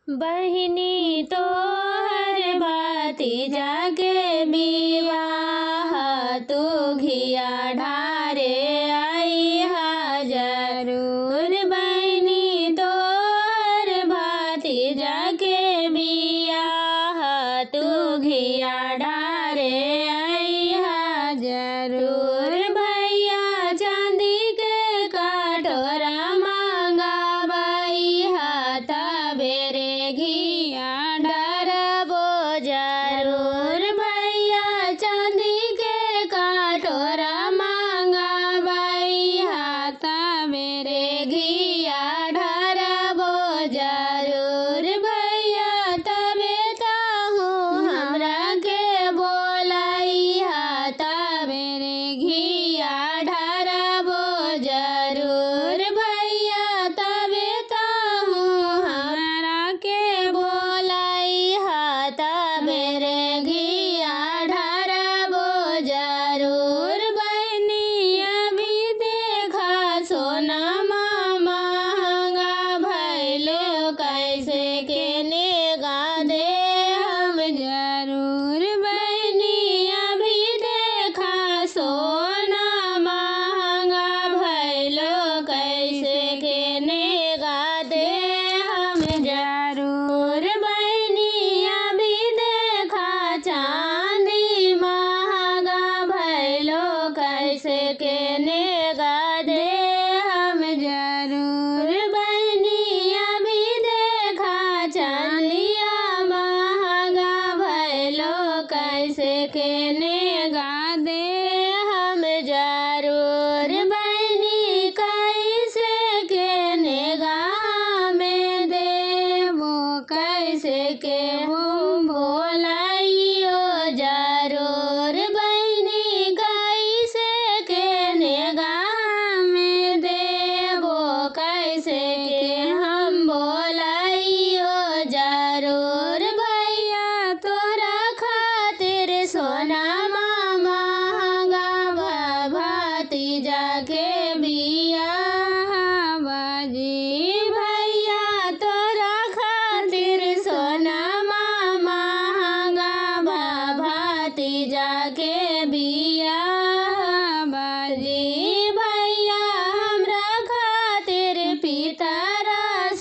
बहिनी तोहर भतीजा के बियाह तू घिया ढारे अइहा जरूर। बहिनी तोहर भतीजा के बियाह तू घिया ढारे अइहा जरूर। भैया चांदी के कटोरा मंगाबइहा तबे रे घिया ढारबो जरूर। भैया चांदी के कटोरा मंगाबइहा तबे रे घिया ढारबो जरूर। भैया तबे ताहू हमरा के बोलइहा तबे रे घिया ढारबो जरूर। भैया तबे ताहू हमरा के बोलइहा तबे रे घिया ढारबो जरूर। बहिनी अभी देखा सोना महंगा भइलो कैसे के नेगा दे हम जरूर। बहिनी अभी देखा सोना महंगा भइलो कैसे के नेगा दे हम जरूर। बहिनी अभी देखा चांदी महंगा भइलो कैसे के नेगा दे हम जरूर। बहिनी अभी देखा चांदिया महंगा भइलो कैसे के नेगा दे हम जरूर। बहिनी कैसे के नेगा हमें देबो कैसे के हम बोलाइयो जरूर। बहिनी कैसे के नेगा हमें देबो कैसे के हम बोलाइयो जरूर। भैया तोरा खातिर सोना महंगा भतीजा के बियाह बाजी। भैया तोरा खातिर सोना महंगा भतीजा के बियाह बाजी। भैया हमरा खातिर पितर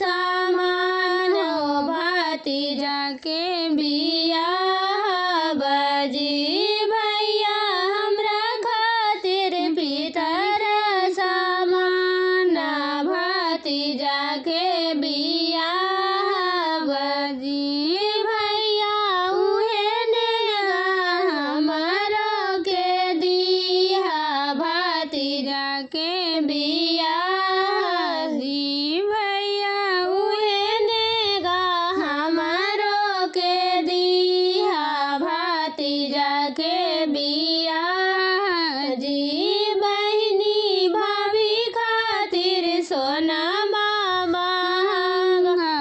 समान भतीजा के बियाह बाजी। भैया हमरा खातिर पितर समान भतीजा के बियाह बाजी। भैया उहे नेगा हमरो के दिहा भतीजा के बियाह जी। भैया उहे नेगा हमरो के दिहा भतीजा के बियाह जी। बहिनी भाभी खातिर सोना महंगा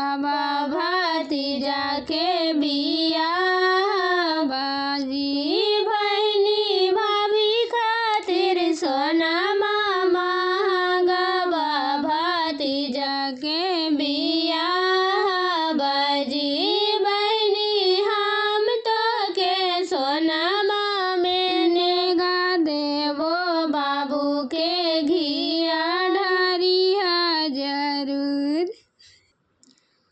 भतीजा के बियाह बाजी। बहिनी भाभी खातिर सोना महंगा भतीजा के बियाह बाजी। बहिनी हम तो के सोना में नेगा देबो बाबू के घिया ढारिहा जरूर।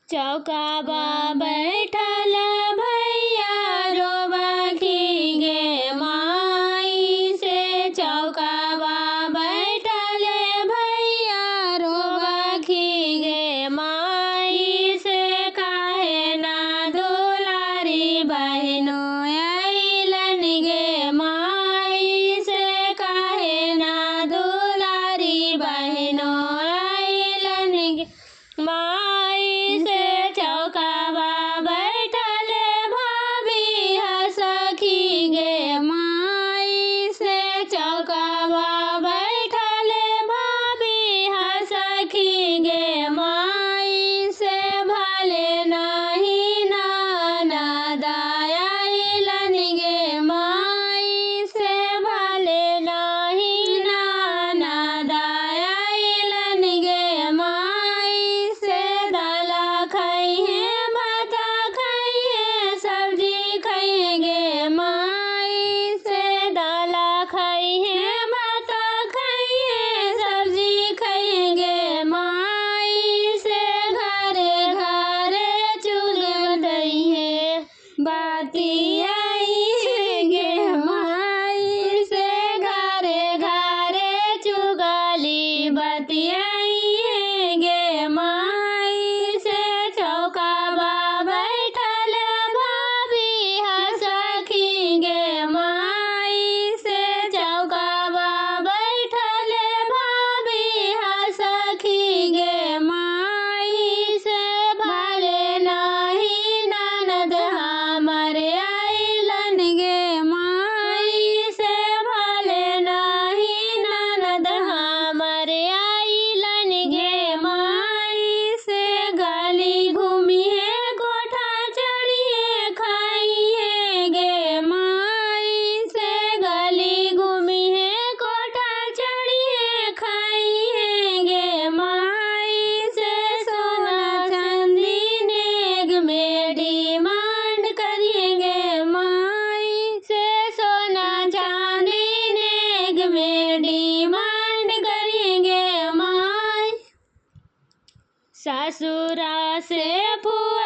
चौकाबा बैठल भैया रोबखी गे माई से। चौकाबा बैठल भैया रोबखी गे माई से। काहे ना दुलारी बहिनो अइलन गे माई से। काहे ना दुलारी बहिनो अइलन गे माई से। चौकाबा बैठल से फूल।